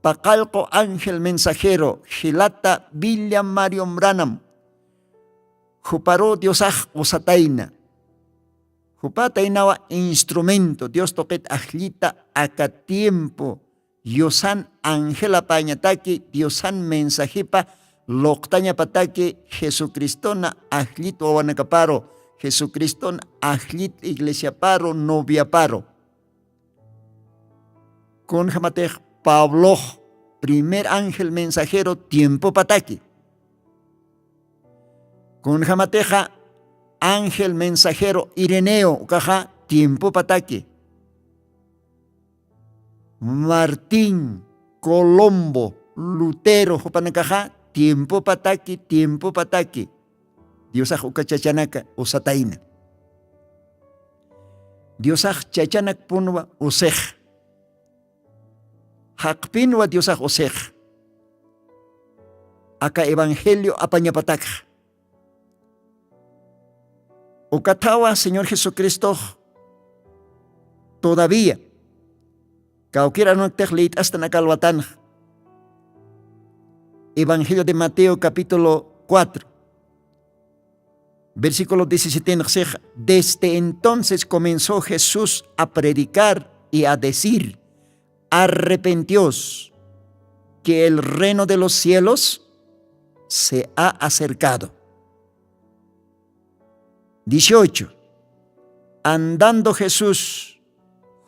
Paqallqu ángel mensajero jilata villa mario mranam. Juparu diosax qusatayna. Jupataynawa instrumento dios tuqit ajllita aka tiempo. Yusan angelapañataki diosan mensajipa luqtañapataki jesucristona ajllit wawanakaparu, jesucristona ajllit iglesiaparu noviaparu. Kunjamatix pablox primer ángel mensajero tiempopataki. Kunjamatixa ángel mensajero ireneo ukaxa tiempopataki. Martín, colombo, lutero jupanakaxa tiempopataki tiempopataki. Diosax uka chachanaka usatayna. Diosax chachanakpunwa usix. Jaqpinwa diosax usix. Aka evangelio apañapatakxa. Ukathawa señor jesucristox todavía kawkir anuktix liyt'astan akalwatanxa. Evangelio de mateo capítulo cuatro, versículo diecisiete nixsix. Desde entonces comenzó jesús a predicar y a decir, arrepentios, que el reino de los cielos se ha acercado. Dieciocho. Andando jesús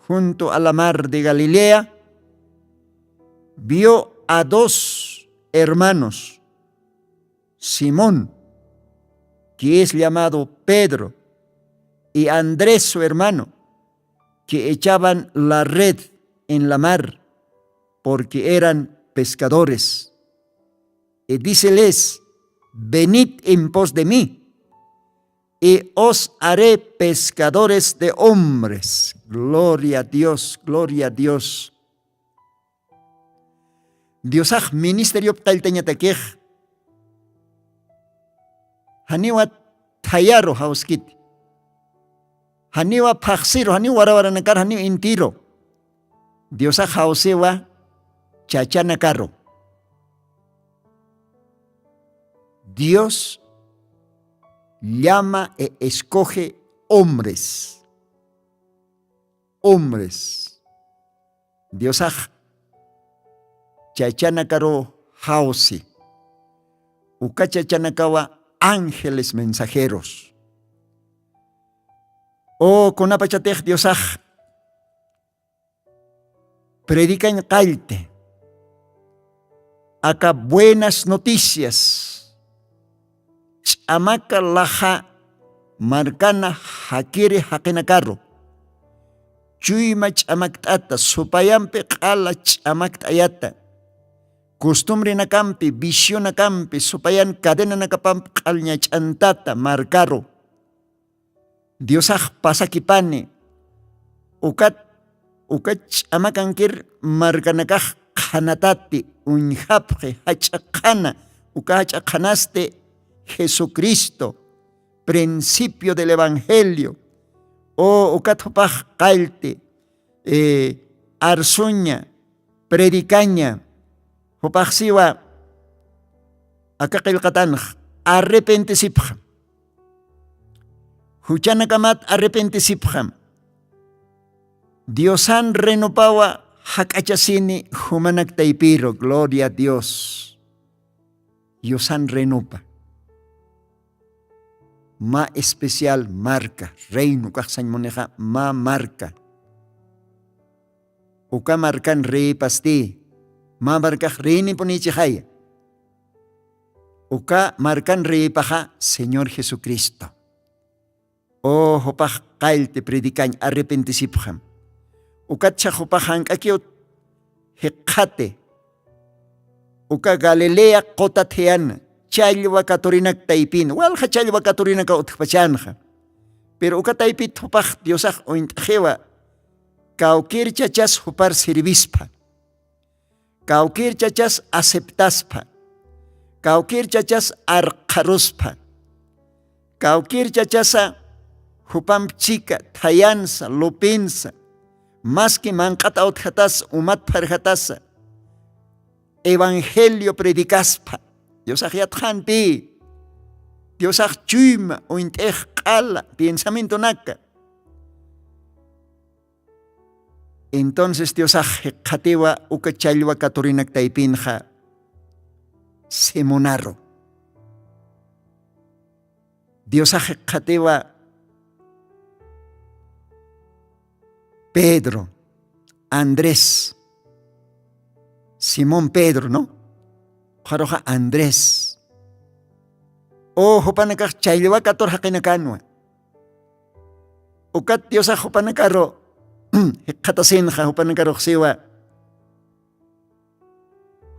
junto a la mar de galilea, vio a dos hermanos, simón, que es llamado pedro, y andrés su hermano, que echaban la red en la mar, porque eran pescadores. Y díceles, venid en pos de mí, y os haré pescadores de hombres. Gloria a dios, gloria a dios. Diosax ministeriop qalltañatakix janiwa thayaru jawskiti. Janiwa phaxsiru janiw warawaranakar janiw intiru. Diosax jawsiwa chachanakaru. Dios llama e escoge hombres. Hombres. Diosax chachanakaru jawsi. Uka chachanakawa ángeles mensajeros. O kunapachatix diosax predikañ qallti aka buenas noticias ch'amaka laxa markana jakiri jaqinakaru, chuyma ch'amakt'ata supayampi q'ala ch'amakt'ayata, costumbrenakampi vicionakampi supayan cadenanakapampi q'alñach'antata markaru. Diosax pasakipani ukat uka ch'amakankir markanakax qhanatati uñjapxi jach'a qhana, uka jach'a qhanasti jesucristo, principio del evangelio. O ukat jupax qallti arsuña, predikaña. Jupaxsiwa aka qillqatanx arrepentisipxam. Juchanakamat arrepentisipxam. Diosan renopawa jak'achasini jumanak taypiru gloria a dios. Diosan renopa mä especial marka reino ukaxsañ munixa mä marka. Uka markan reyipasti mä markax reynipunïchixaya. Uka markan reyipaxa señor jesucristo. O jupax qallti predikañ arrepentisipxam. Ukatcha jupax jank'akiw jikxati uka galilea quta thiyana challwa katurinak taypin walja challwa katurinakaw utjpachanxa. Pero uka taypit jupax diosax uñt'xiwa Kawkir chachas jupar sirvispha, kawkir chachas aceptaspha, kawkir chachas arqharuspa, kawkir chachasa jupamp chika thayansa lupinsa, maski manq'at awtjatas umat pharjatasa, evangelio predicaspa, diosax yatxanpi, diosax chuyma uñt'ix q'ala piensamientonaka. Entonces diosax jikxatiwa uka challwa katurinak taypinxa, simonaru. Diosax jikxatiwa pedro, andrés, simón pedro no, qharuxa andrés. O jupanakax challwa katur jaqinakanwa. Ukat diosax jupanakaru jikxatasinxa jupanakaruxsiwa,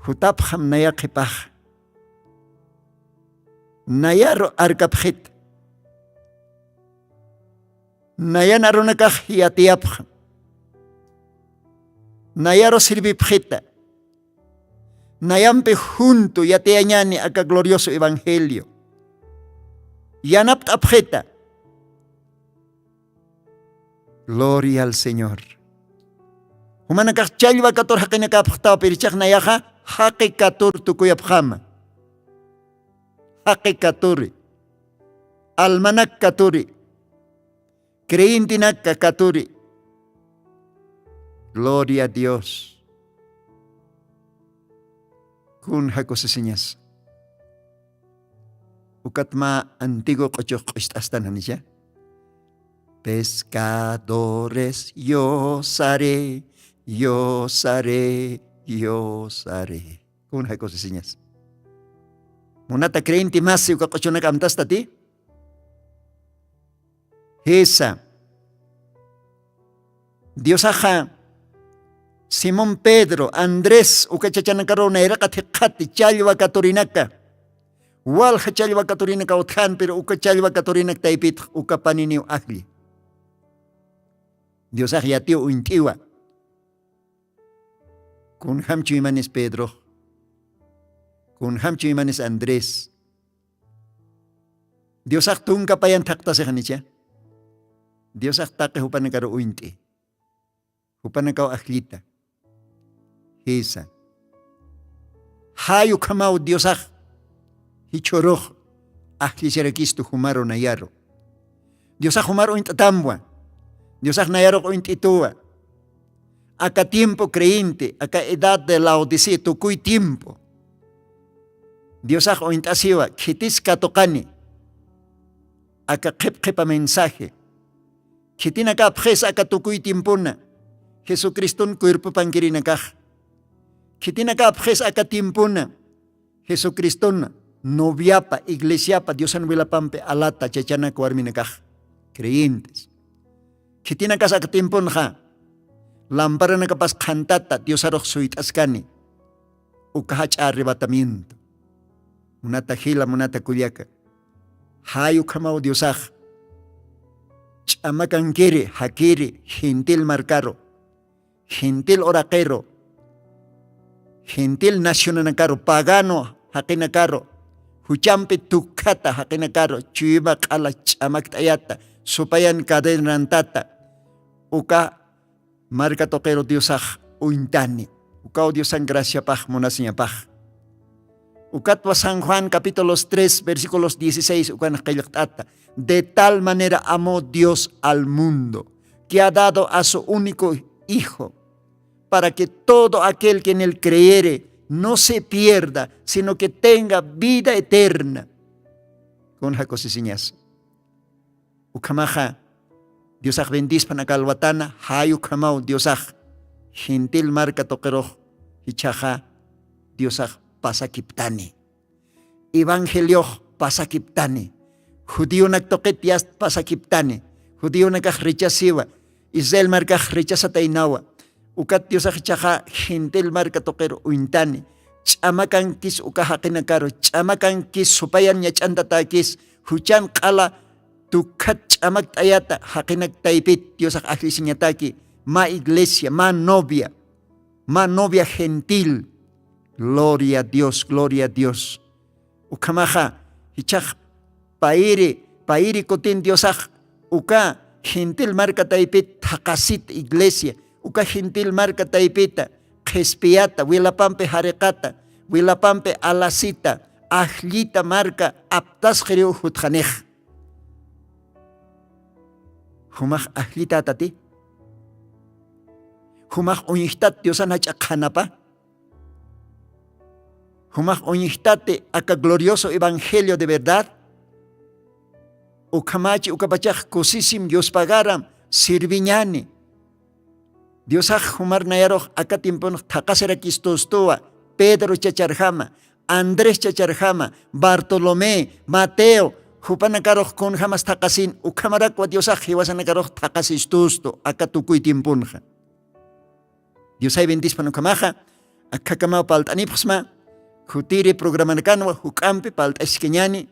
jutapxam naya qhipax, nayaru arkapxit, nayan arunakax yatiyapxam, nayaru sirvipxita, nayampi juntu yatiyañani aka glorioso evangelio, yanapt'apxita. Gloria al señor. Jumanakax challwa katur jaqinakapxtaw pirichax nayaxa, jaqi katur tukuyapxama. Jaqi katuri, almanak katuri, creyentenaka katuri. Gloria a dios. Kun jakusisiñas? Ukat mä antigo q'uchux q'ucht'astan janicha. Pescadores yosare, yosare, yosare. Kun jakusisiñas? Munata creyente masi uka q'uchunak amtastati. Jisa, diosaxa simón pedro andrés uka chachanakaruw nayraqat jikxati challwa katurinaka, walja challwa katurinaka utjan pero uka challwa katurinak taypitx uka paniniw ajlli. Diosax yatiw uñt'iwa. Kunjam chuymanis pedrox? Kunjam chuymanis andrés? Diosax tunka payan thaqtasixanicha? Diosax taqi jupanakaru uñt'i, jupanakaw ajllita. Jisa, jay ukhamaw diosax jichhurux ajllicharakistu jumaru nayaru. Diosax jumar uñt'atamwa. Diosax nayarux uñt'ituwa. Aka tiempo creyente aka edad de laodicea tukuy tiempo, diosax uñt'asiwa khitis katuqani. Aka qhip qhipa mensaje, khitinakapxis aka tukuy tiempona jesucriston cuerpopankirinakax. Khitinakapxis aka tiempona jesucriston noviapa iglesiapa diosan wilapampi alata chachanak warminakax, creyentes. Khitinakas aka tiemponxa lamparanakapas qhantata diosarux suyt'askani. Uka jach'a arrebatamiento. Munata jila munata kullaka, jay ukhamaw diosax ch'amakankiri jakiri gentil markaru, gentil uraqiru, gentil nacionanakaru pagano jaqinakaru, juchampi tukkhata jaqinakaru chuyma q'ala ch'amakt'ayata, supayan cadenantata uka marka tuqiru diosax uñtani. Ukaw diosan graciapax munasiñapax. Ukatwa san juan capítulos tres versículos dieciséis ukan qillqt'ata, de tal manera amó dios al mundo, que ha dado a su único hijo, para que todo aquel que en él creyere no se pierda, sino que tenga vida eterna. Kun jakusisiñas? Ukhamaxa diosax bendispan aka alwatana jay ukhamaw diosax gentil marka tuqirux jichhaxa diosax pasakiptani, evangeliox pasakiptani, judionak tuqit yast pasakiptani. Judionakax rechasiwa, israel markax rechasataynawa. Ukat diosax jichhaxa gentil marka tuqir uñtani, ch'amakankis uka jaqinakaru ch'amakankis supayan ñach'antatäkis, juchan q'ala tukhat ch'amakt'ayata jaqinak taypit diosax ajllisiñataki. mä iglesia, mä novia, mä novia gentil. Gloria a Dios, gloria a Dios. Ukhamaxa jichhax payri payri kutin diosax uka gentil marka taypit thaqasit iglesia, uka gentil marka taypita qhispiyata, wilapampi jariqata, wilapampi alasita, ajllita marka aptasqiriw jutxanix. Jumax ajllitatati? Jumax uñjtat diosan jach'a qhanapa? Jumax uñjtati aka glorioso evangelio de verdad? Ukhamachi ukapachax kusisim diospagaram sirviñani. Diosax jumar nayarux aka tiemponx thaqasirakistustuwa, pedro chacharjama, andrés chacharjama, bartolomé, mateo, jupanakarux kunjamas thaqasin ukhamarakwa diosax jiwasanakarux thaqasistustu aka tukuy tiemponxa. Diosay bendispan ukhamaxa. Akhakamaw palt'anipxsma. Jutiri programanakanwa juk'ampi palt'askañani.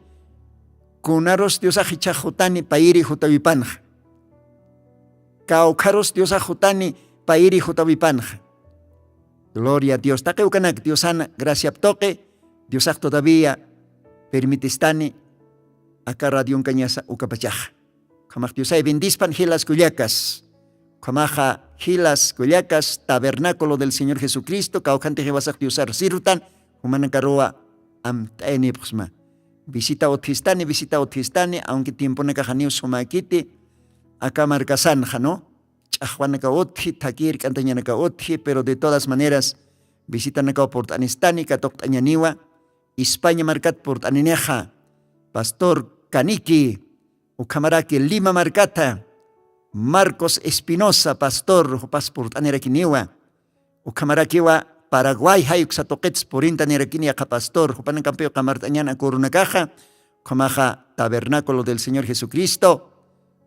Kunarus diosax ichhax jutani payiri jutawipanxa. Kawkharus diosax jutani payiri jutawipanxa. Gloria a dios taqiwkanak diosana graciap tuqi. Diosax todavía permitistani aka radionkañasa ukapachaxa. Ukhamax diosay bendispan jilas kullakas. Ukhamaxa jilas kullakas tabernaculo del señor jesucristo kawkhanti jiwasax diosar sirtan. Jumanakaruwa amt'aynipxsma. Visita utjistani visita utjistani aunque tiemponakaxaniw sumakiti. Aka markasanxa no ch'axwanakaw utji thakir k'antañanakaw utji pero de todas maneras visitanakaw purt'anistani katuqt'añaniwa. España markat purt'aninixa pastor kaniki. Ukhamaraki lima markata marcos espinosa pastor jupas purt'anirakiniwa. Ukhamarakiwa paraguay jayuksa tuqits purinta nirakini yaqa pastor jupanakampiw qamart'añan akurunakaxa. Ukhamaxa tabernaculo del señor jesucristo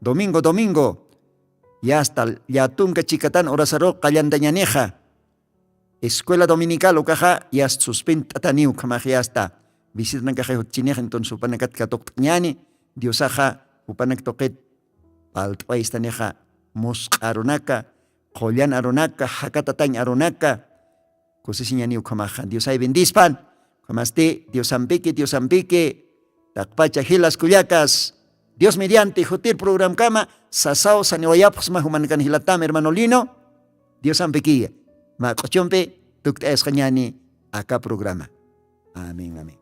domingo domingo yasta llatunka chikatan urasaruq qallantañanixa. Escuela dominical ukaxa yasta suspint'atani ukhamax yasta visitanakaxa jutchinix entonces jupanakat katuqt'añani. Diosaxa jupanak tuqit palt'wayistanixa musq'arunaka qullan arunaka jakatatañ arunaka. Kusisiñani ukhamaxa diosay bendispan. Ukhamasti diosampiki diosampiki taqpacha jilas kullakas. Dios mediante jutir programkama sasaw saniwayapxsma jumanakan jilatam hermano lino. Diosampikiya mä q'uchumpi tukt'ayasqañani aka programa. Amén amén.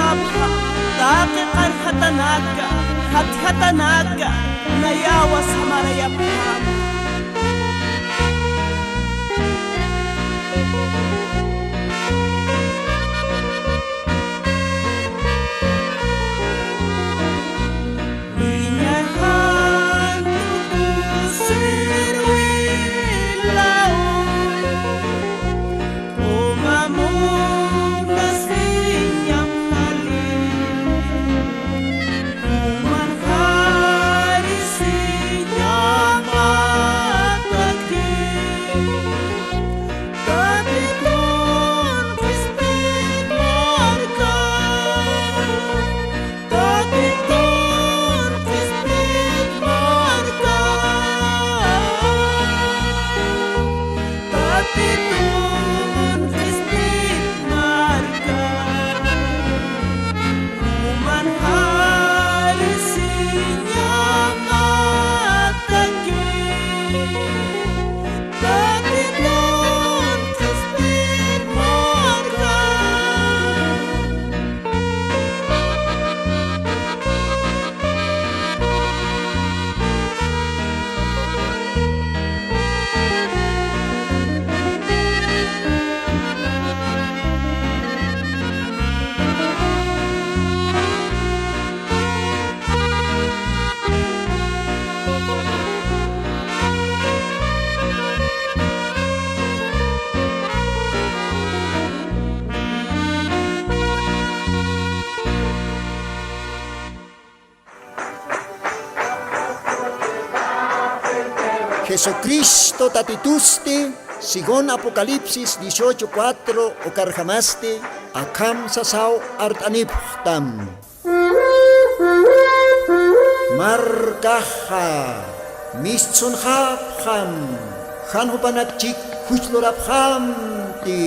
Taqi qarjatanaka, jatjatanaka, nayawa samarayapxam. Jesucristo Tatitusti, según Apocalipsis dieciocho cuatro ukarjamasti, akham sasaw art'anipxtam. Markaxa mistsunxapxam, jan jupanakchik juchlurapxamti.